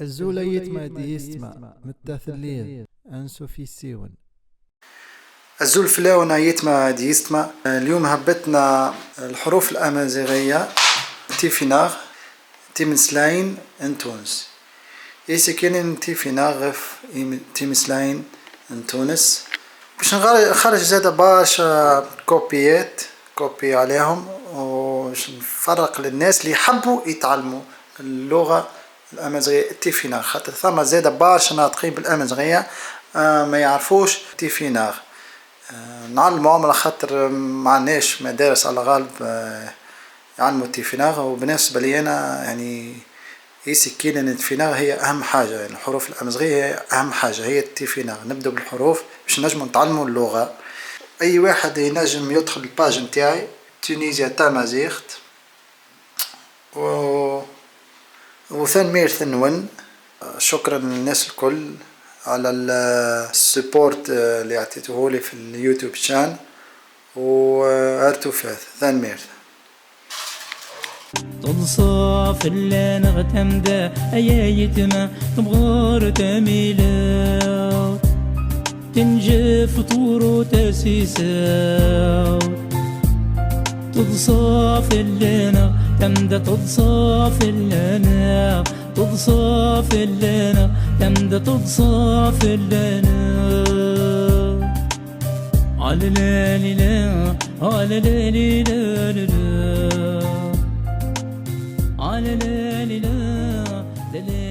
الزولة يتما ديستما متاثلين انسو في سيون. الزول فلاونا يتما ديستما. اليوم هبتنا الحروف الأمازيغية تيفيناغ تيمسلاين ان تونس. إيسكين تيفيناغ تيمسلاين ان تونس باش نخرج زادا برشا كوبيات copie عليهم، وباش نفرق للناس اللي يحبوا يتعلموا اللغة الأمازيغية التيفيناغ، خاطر ثما زادا برشا ناطقين بالأمازيغية ما يعرفوش تيفيناغ. نعلموهم على خاطر ما عندناش مدارس على غالب يعلموا التيفيناغ. وبالنسبة لي أنا يعني إيسكين التيفيناغ هي أهم حاجة، يعني الحروف الأمازيغية هي أهم حاجة، هي التيفيناغ. نبدأ بالحروف باش نجمو نتعلمو اللغة. أي واحد ينجم يدخل ال page نتاعي تونيزيا تامازيغت وثانميرث نون. شكرا للناس الكل على ال support اللي عطيتوهولي في اليوتيوب chaîne، وارتوفاث ثانميرث. تنصاف اللي نغتمدا أيا يتما تبغار تميلا تنجف طور تسيسا تضصاف اللي تمدا تضصاف اللي تضصاف اللي تمدا تضصاف اللي على لا لا على لا لا لا على لا لا لا لا.